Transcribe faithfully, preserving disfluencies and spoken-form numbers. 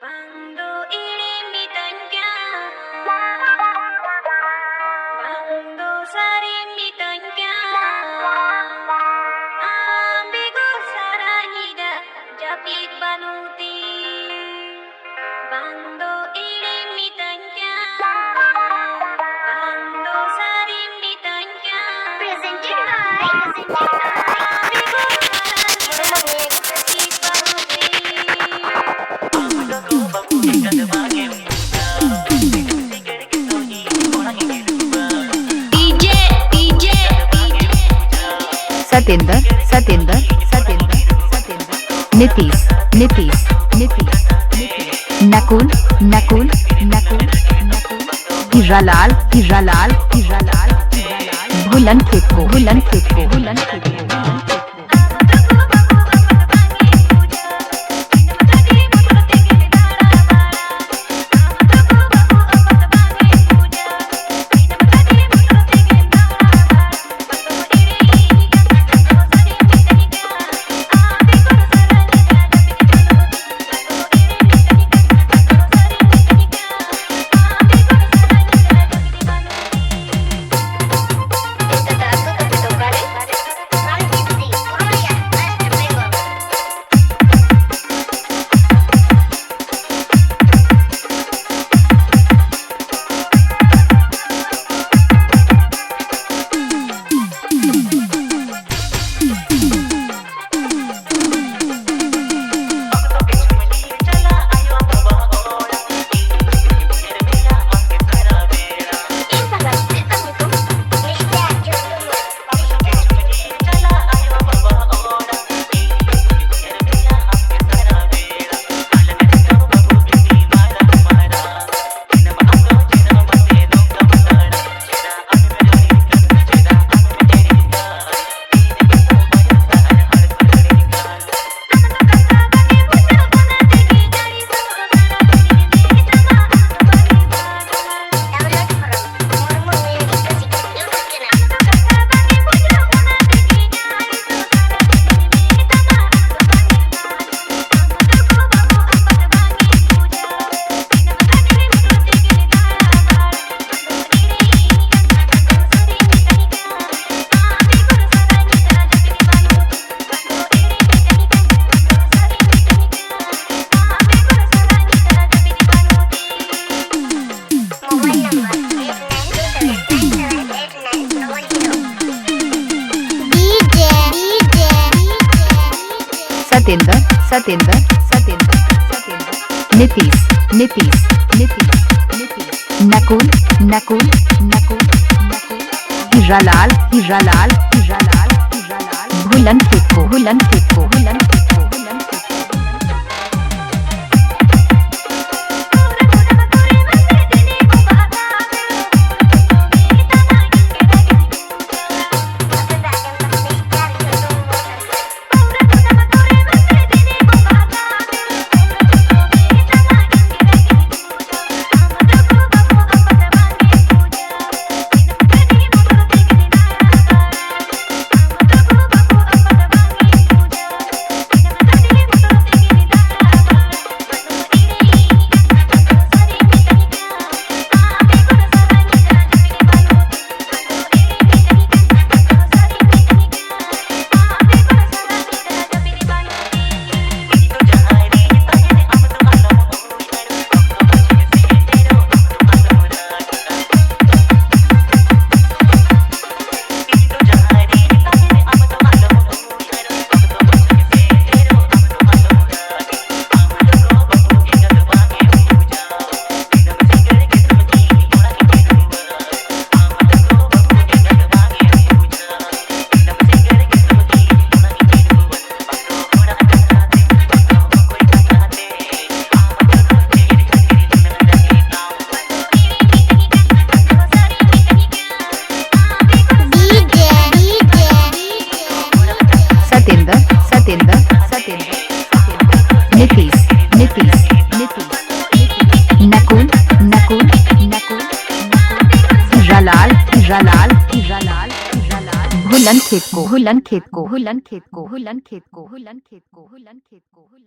ᱵᱟᱝ ᱫᱚ ᱮᱲᱮ ᱢᱤᱛᱟᱹᱧ ᱠᱟᱱ, ᱵᱟᱝ ᱫᱚ ᱥᱟᱹᱨᱤ ᱢᱤᱛᱟᱹᱧ ᱠᱟᱱ, ᱟᱢ ᱵᱮᱜᱚᱨ ᱥᱟᱨᱟ ᱧᱤᱫᱟᱹ ᱡᱟᱹᱯᱤᱫ ᱵᱟᱹᱱᱩᱜ ᱛᱤᱧ᱾ ᱵᱟᱝ ᱫᱚ ᱮᱲᱮ ᱢᱤᱛᱟᱹᱧ ᱠᱟᱱ, ᱵᱟᱝ ᱫᱚ ᱥᱟᱹᱨᱤ ᱢᱤᱛᱟᱹᱧ ᱠᱟᱱ᱾ Presented by, presented by ᱟᱢ ᱵᱮᱜᱚᱨ ᱥᱟᱨᱟ ᱧᱤᱫᱟᱹ ᱡᱟᱹᱯᱤᱫ ᱵᱟᱹᱱᱩᱜ ᱛᱤᱧ᱾ DJ, DJ, DJ, Satendra, Satendra, Satendra, Satendra, Nitish, Nitish, Nitish, Nitish, Nakul, Nakul, Nakul, Nakul, Hiralal, Hiralal, Hiralal, Hiralal, भूलन खेत को, भूलन खेत को, भूलन खेत को, भूलन खेत को। सतेंद्र, सतेंद्र, सतेंद्र, सतेंद्र। नीतीश, नीतीश, नीतीश, नीतीश। नकुल, नकुल, नकुल, नकुल। हीरालाल, हीरालाल, हीरालाल, हीरालाल। भूलन खेत को, भूलन खेत को, भूलन खेत को, भूलन खेत को। सतेंद्र, सतेंद्र, सतेंद्र, सतेंद्र। नीतीश, नीतीश, नीतीश, नीतीश। नकुल, नकुल, नकुल, नकुल। हीरालाल, हीरालाल, हीरालाल, हीरालाल। भूलन खेत को, भूलन खेत को, भूलन खेत को, भूलन खेत को, भूलन खेत को, भूलन खेत को।